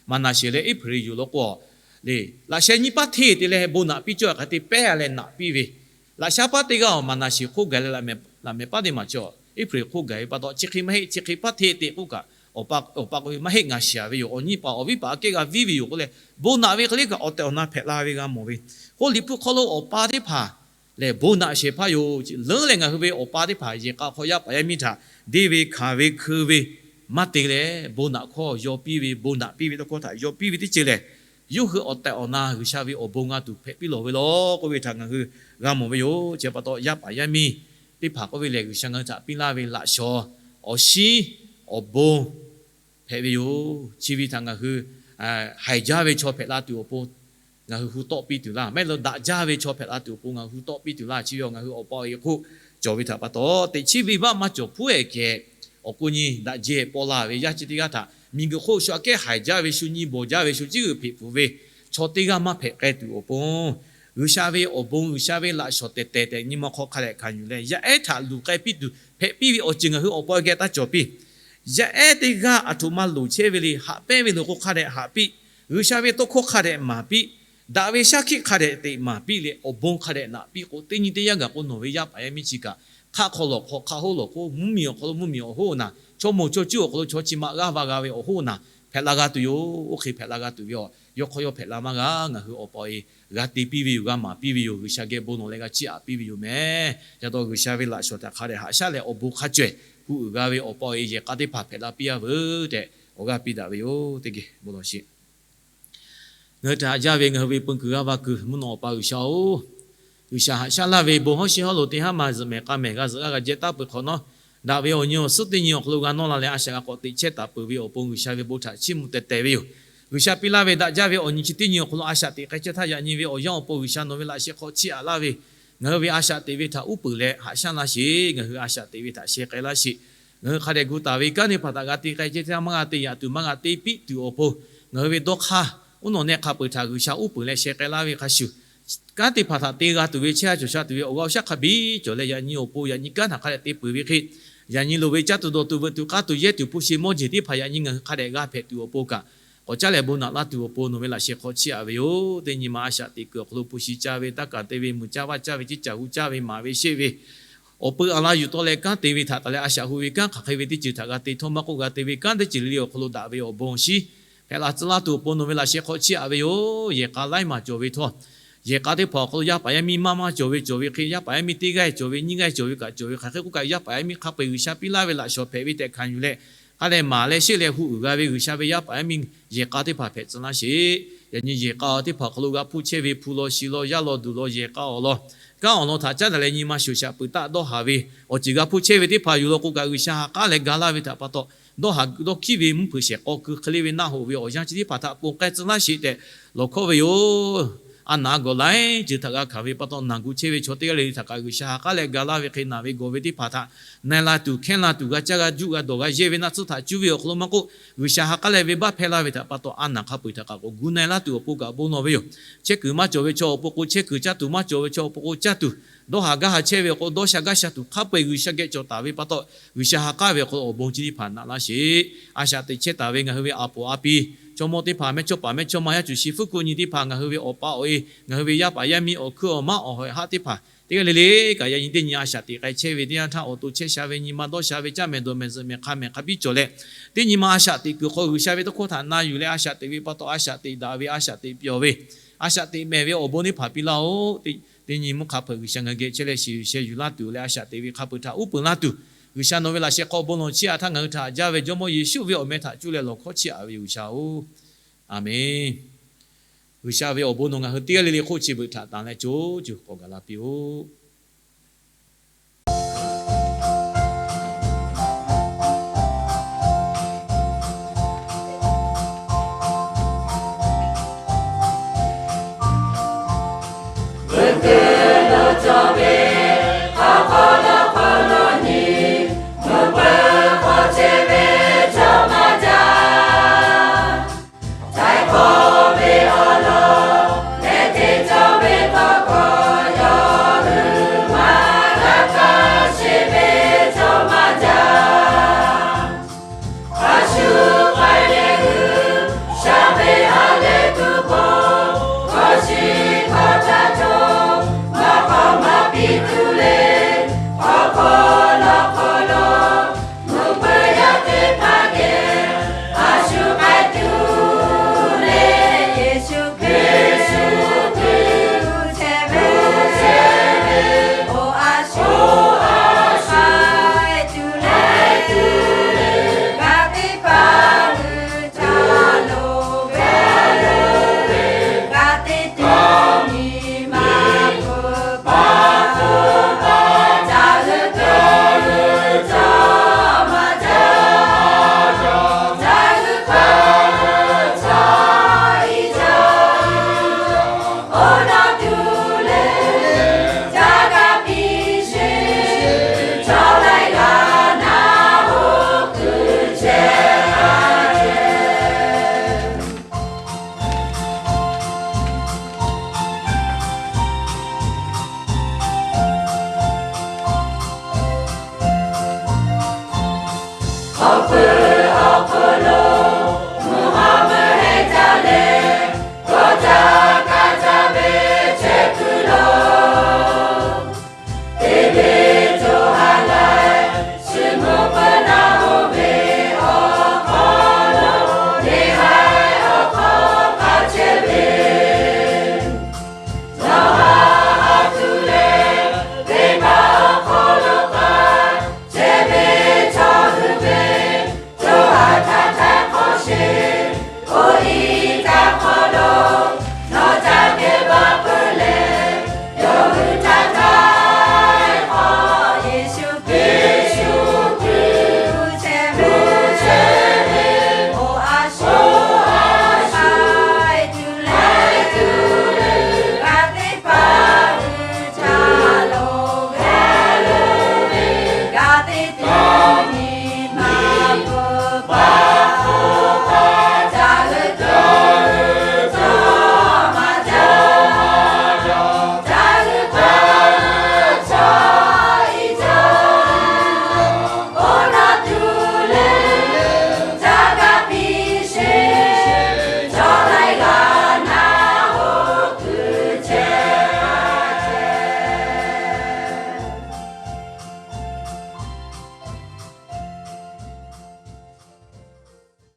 Maˍnaˍsheˍ leh Eˇhpaˍriˍ yoˬ law k'o, le, laꞈ sheh nyiˇ paˉ hteˇ te leh bon naꞈ piˇ cawˇ hk'e te pehˉ a leh naꞈ piˇ ve, laꞈ shaˉ paˉ teˇ g'aˇ Maˍnaˍsheˍ hk'oˆ gaˬ leh laꞈ mehˍ paˉ teˇ maˬ cawˬ, Eˇhpaˍriˍ hk'oˆ gaˬ ve pa taw, chi hk'e maˇ heˆ, chi hk'e paˉ hteˇ te k'oˆ kaꞈ, awˬ pa k'oˆ ve, maˇ heˆ, ngaˬ shiˍ ve yoˬ. Awˬ nyi paˍ awˬ viˉ paˍ aꞈ kehˉ g'a viˇ ve yoˬ k'oˆ leh, bon naꞈ ve hk'e le kaꞈ awˬ tehˬ awˬ na hpehꞈ la ve g'a mawˬ ve. K'o Liꞈ hpu hk'aw lo awˬ pa teˇ hpaˍ lehˬ bon naꞈ shehˍ hpaˇ yoˬ. Leuˉ lehˬ, ngaˬ hui ve awˬ pa teˇ hpaˍ yehˬ k'a hk'aw yaˇ paˍ yaˇ miˇ htaꞈ deˇ ve hkanˍ ve hkeu ve maˇ te leh, bon naꞈ hkawˇ yaw piˇ ve, bon naꞈ piˇ ve tawˇ hkawˇ htaꞈ yaw piˇ ve teˇ ceuˬ lehˬ, yawˇ hui awˬ tehˬ awˬ na G'uiˬsha ve awˬ bon g'a tuˬ hpehꞈ piˇ lawˬ ve law k'oˆ ve htaꞈ ngaˬ hui g'a mawˬ ve yoˬ. Chi pa taw, yaˇ paˍ yaˇ miˇ teˇ hpaˍ k'oˆ ve lehˬ, G'uiˬsha ngaˬ hui htaꞈ piˇ laˇ ve laꞈ shawnˍ, awˬ shinˉ, awˬ bon hpehꞈ ve yoˬ. Chi ve htaꞈ ngaˬ hui haiˬ jaˇ ve chaw hpehꞈ la tuˬ awˬ pon ngaˬ hui hu tawˆ piˇ tuˬ laˇ. Maˇ heˆ leh daꞈ jaˇ ve chaw hpehꞈ la tuˬ awˬ pon ngaˬ hui hu tawˆ piˇ tuˬ laˇ. Chi ve ngaˬ hui awˬ pa awˬ e hk'oˆ cawˬ ve htaꞈ pa taw, teꞈ chiˉ venˇbaˆ maˇ cawˬ hpuˉ ehˍ kehˬ, awˬ ko nyi daꞈ jehˬ paw la ve yaˇ chi teˇ g'aˇ htaꞈ miˬguiˬ hk'oˆ shu aꞈ kehˉ haiˬ jaˇ ve, shu nyi bawˬ jaˇ ve, shu ciˉ g'uiˬ hpeꞈ pfuhˍ ve chaw teˇ g'aˇ maˇ hpehꞈ k'ai tuˬ awˬ pon, G'uiˬsha ve awˬ bon, G'uiˬsha ve laꞈ shawnˍ tehˬ tehˬ tehꞈ nyi ma hk'aw hk'a dehꞈ hkanˍ yuˬ leh, yaˇ ehˉ htaꞈ luˬ k'ai piˇ tuˬ hpehꞈ piˇ ve awˬ ceuˬ ngaˬ hui awˬ pa geh taˇ cawˬ piˇ. Yaˇ ehˉ teˇ g'aˇ aˬ htoꞈ ma loˍ chehˇ ve le, haꞈ pehnˇ ve loˬ k'o hk'a dehꞈ haꞈ piˇ. G'uiˬsha ve tawˇ hkawˇ hk'a dehꞈ maˍ piˇ. Daꞈ ve shaˉ hkiˆ hk'a dehꞈ teꞈ maˍ piˇ leh, awˬ bon hk'a dehꞈ naꞈ piˇ k'o, teˇ nyi teˇ yanˇ gaˬ k'o nawˬ ve yaˇ paˍ yaˇ miˇ chi kaꞈ hk'aˆ hk'aw lawˬ hk'aw hk'aˆ hoˉ lawˬ hk'oˆ, mvuhˇmiˬ awˬ hk'aw lo mvuhˇmiˬ awˬ hoˉ naˬ, chaw moˍ chaw cuˇ awˬ hk'aw lo chaw chi ma g'aˇ va g'a ve awˬ hoˉ naˬ hpehꞈ la g'a tuˬ yoˬ. Oˇ hk'e hpehꞈ la g'a tuˬ ve awˬ, yawˇ hk'aw yawˇ hpehꞈ la maˇ g'a. Ngaˬ hui awˬ pa awˬ e g'a te piˇ ve yoˬ, g'a maˍ piˇ ve yoˬ, G'uiˬsha geh bon lawˬ leh g'a chiˇ aꞈ piˇ ve yoˬ mehˍ. Ca taw G'uiˬsha ve laꞈ shawnˍ htaꞈ hk'a dehꞈ haꞈ shaˉ leh awˬ bon hk'a cawehˬ hu uiˍ g'a ve awˬ pa awˬ e yehˬ k'a teˇ hpaˍ hpehꞈ la piˇ a veuˬ tehꞈ awˬ g'aˇ piˇ daꞈ ve yoˬ. Teˇ geh bon lawˬ sheˍ. Ngaˬ hui htaꞈ haꞈ jaˇ ve ngaˬ hui ve peu kuiˬ g'aˇ va kuiˬ mvuhˇ naw awˬ pa G'uiˬsha-oˬ, G'uiˬsha haꞈ shaˉ laˇ ve bon hawˉ shiˉ hawˉ lo teˇ haˉ ma zuhꞈ mehˍ k'a mehˍ g'a zuhꞈ g'aˇ g'a jehˇ taˉ peuˬ hk'awꞈ nawˉ, daꞈ ve awˬ nyi awˬ suhˉ teˇ nyi awˬ hk'aw lo g'a nawˇ la leh a shaꞈ g'a k'awꞈ teꞈ chehˇ taˍ peuˬ ve awˬ pon G'uiˬsha ve bon htaꞈ chiˇ mvuh teh teh ve yoˬ. G'uiˬsha piˇ laˇ ve daꞈ jaˇ ve awˬ nyi chi teˇ nyi awˬ hk'aw lo a shaꞈ teꞈ k'ai chehˇ htaˇ, yaꞈ nyi ve awˬ yanˇ awˬ pon G'uiˬsha nawˬ ve laꞈ sheh hk'aw chiˇ aꞈ laˇ ve, ngaˬ hui ve a shaꞈ teꞈ ve htaꞈ uˉ peunˍ leh haꞈ shaˉ laˇ sheˍ. Ngaˬ hui a shaꞈ teꞈ ve htaꞈ sheh k'ai laˇ sheˍ. Ngaˬ hui hk'a dehꞈ gu taˍ ve kanˉ teˇ hpaˍ htaꞈ g'a te k'ai chehˇ htaˇ, maˇ g'a te yaꞈ tuˬ maˇ g'a te piˇ tuˬ awˬ pon, ngaˬ hui ve dawˇ hk'aˇ uˉ nawˬ nehˆ hk'a peuˬ htaꞈ G'uiˬsha uˉ peunˍ leh sheh k'ai laˇ ve hk'a shuˍ, kanˉ teˇ hpaˍ htaꞈ te g'a tuˬ ve chehˇ a cawˬ sha tuˬ ve awˬ g'aˇ awˬ shaˉ hk'a biˇ cawˬ leh, yaꞈ nyi awˬ pon yaꞈ nyi kanˉ htaꞈ hk'a dehꞈ te peuˬ ve hk'e, yaꞈ nyi loˍ ve caˇ tuˬ dawˬ tuˬ veuꞈ tuˬ k'aˇ tuˬ yehˇ tuˬ hpu shi mawˇ jeˬ teˇ hpaˍ yaꞈ nyi ngaˬ hui hk'a dehꞈ g'a hpehꞈ tuˬ awˬ pon kaꞈ, k'awꞈ caˉ leh bon naꞈ laˇ tuˬ awˬ pon nawˬ ve laꞈ sheh hk'aw chiˇ aꞈ ve yoˬ. Teˇ nyi ma a shaꞈ teꞈ kuiˬ awˬ hk'aw lo hpu shi caˇ ve, taˇ kaˍ te ve, muiˬ caˇ vaˇ caˇ ve, ciˇ caˬ hu caˇ ve, maˍ ve sheˆ ve, awˬ peu aˬ la yuˬ tawˆ leh kanˉ te ve htaꞈ taˍ leh a shaꞈ hu ve kanˉ hk'aˬ hk'e ve teˇ ceuˬ htaꞈ g'a te htawˇ maˇ k'oˆ, g'a te ve kanˉ teˇ ceuˬ le le awˬ hk'aw lo daꞈ ve awˬ bon awˬ shinˉ hpehꞈ la tcuh laˇ tuˬ awˬ pon nawˬ ve laꞈ sheh hk'aw chiˇ aꞈ ve yoˬ. Yehˬ k'a laiˉ maˬ cawˬ ve htawˇ, yehˬ k'a teˇ hpaˍ awˬ hk'aw lo yaˇ paˍ yaˇ miˇ maˇ maˇ cawˬ ve cawˬ ve hk'e, yaˇ paˍ yaˇ miˇ teˇ g'aˇ cawˬ ve, nyiˇ g'aˇ cawˬ ve kaꞈ cawˬ ve hk'aˬ hk'e k'oˆ kaꞈ, yaˇ paˍ yaˇ miˇ hk'a peu-eˬ G'uiˬsha piˇ laˇ ve laꞈ shawnˍ hpehꞈ ve tehꞈ hkanˍ yuˬ leh, k'a leh maˍ leh sheˆ leh hu uiˍ g'a ve G'uiˬsha ve yaˇ paˍ yaˇ miˇ yehˬ k'a teˇ hpaˍ hpehꞈ tcuh laˇ sheˍ. Yaꞈ nyi yehˬ k'a teˇ hpaˍ awˬ hk'aw lo g'a hpuˇ chehˇ ve hpu law shi law yaˇ law duˬ law yehˬ k'a awˬ lawn, kanˉ awˬ lawn htaꞈ caˉ daꞈ leh nyi ma shoˍ shaꞈ peuˬ taˆ dawˇ haˍ ve awˬ ceuˬ g'a hpuˇ chehˇ ve teˇ hpaˍ yuˬ law k'o kaꞈ, G'uiˬsha ha k'aˉ leh ga laˇ ve htaꞈ pa taw, dawˇ haˍ dawˇ hkiˉ ve mvuhˇ hpeuꞈ shehˍ k'aw keu hk'e le ve naˆ hoꞈ ve awˬ yanˇ chi teˇ hpaˍ htaꞈ ponˬ k'ai tcuh laˇ sheˍ tehꞈ lawˬ hkawˇ ve yoˬ. a naˍ gawˬ laiˉ ceuˬ htaꞈ g'a hkanˍ ve pa taw, naˬ gu chehˇ ve chaw teˇ g'aˇ le le htaꞈ kaꞈ G'uiˬsha ha k'aˉ leh ga laˇ ve hk'e, naˬ ve gawˬ ve teˇ hpaˍ htaꞈ na e la tuˬ, hkehˇ la tuˬ, g'a caˇ g'a juˆ g'a dawˬ g'a yehˇ ve naˆ tsuhˇ htaꞈ cuˇ ve awˬ hk'aw lo maˇ k'oˆ, G'uiˬsha ha k'aˉ leh venˇbaˆ hpehˇ laˇ ve htaꞈ pa taw, a naˍ hk'a peu-eˬ htaꞈ kaꞈ k'awꞈ gu na e laˇ tuˬ awˬ pon kaꞈ bon lawˬ ve yoˬ. Chehˇ kuiˬ maˇ cawˬ ve chaw awˬ pon k'o chehˇ kuiˬ caˇ tuˬ, maˇ cawˬ ve chaw awˬ pon k'o caˇ tuˬ, dawˇ haˍ gaˇ haˍ chehˇ ve awˬ k'o dawˇ sha gaˇ sha tuˬ, hk'a peu-eˬ G'uiˬsha geh cawˬ taˍ ve pa taw, G'uiˬsha ha k'aˉ ve awˬ hk'aw lo awˬ bon chi teˇ hpaˍ naꞈ laˇ sheˍ. A shaꞈ teꞈ chehˇ taˍ ve ngaˬ hui ve a poˍ a pi, chaw mawˇ teˇ hpaˍ, mehˇchawˇpaˍ mehˇchawˇma, yaˇ cuˬ shi fuˉ kuˆ nyi teˇ hpaˍ, ngaˬ hui ve awˬ pa awˬ e, ngaˬ hui ve yaˇ paˍ yaˇ miˇ, awˬ hkuiˉ awˬ maˉ awˬ ha ehˉ teˇ hpaˍ, teˇ g'aˇ le le kaꞈ yaꞈ nyi teˇ nyi a shaꞈ teꞈ k'ai chehˇ ve teˇ yanˇ htaˇ, awˬ to chehˇ sha ve nyi ma dawˇ sha ve caˇ mehˍ dawˬ mehˍ zuhꞈ mehˍ hk'a mehˍ hk'a biˇ cawˬ leh, teˇ nyi ma a shaꞈ teꞈ kuiˬ hk'aw G'uiˬsha ve tawˇ hkawˇ htaꞈ na yuˬ leh, a shaꞈ teꞈ ve pa taw a shaꞈ teꞈ daꞈ ve, a shaꞈ teꞈ pyawˬ ve, a shaꞈ teꞈ mehˍ ve awˬ bon teˇ hpaˍ piˇ laˇ-oˬ. Teˇ nyi mvuhˇ hk'a hpeuꞈ G'uiˬsha ngaˬ hui geh chehˇ leh shiˍ yuˬ sheh yuˬ laˇ tuˬ leh, a shaꞈ teꞈ ve hk'a peu-eˬ htaꞈ uˉ peunˍ laˇ tuˬ, G'uiˬsha nawˬ ve laꞈ sheh hk'aw bon lawˬ chiˇ aꞈ htaˇ, ngaˬ hui htaꞈ haꞈ jaˇ ve Jawˇmawˇ Yeˍsuˆ ve awˬ meh htaꞈ cuˇ leh lawˬ hkawˇ chiˇ aꞈ ve G'uiˬsha-oˬ, Aˍmenˍ. G'uiˬsha ve awˬ bon nawˬ ngaˬ hui teˇ g'aˇ le le hk'oˆ chi beuꞈ htaꞈ tanˍ leh co cuˬ k'awꞈ gaˬ la piˇ-oˆ.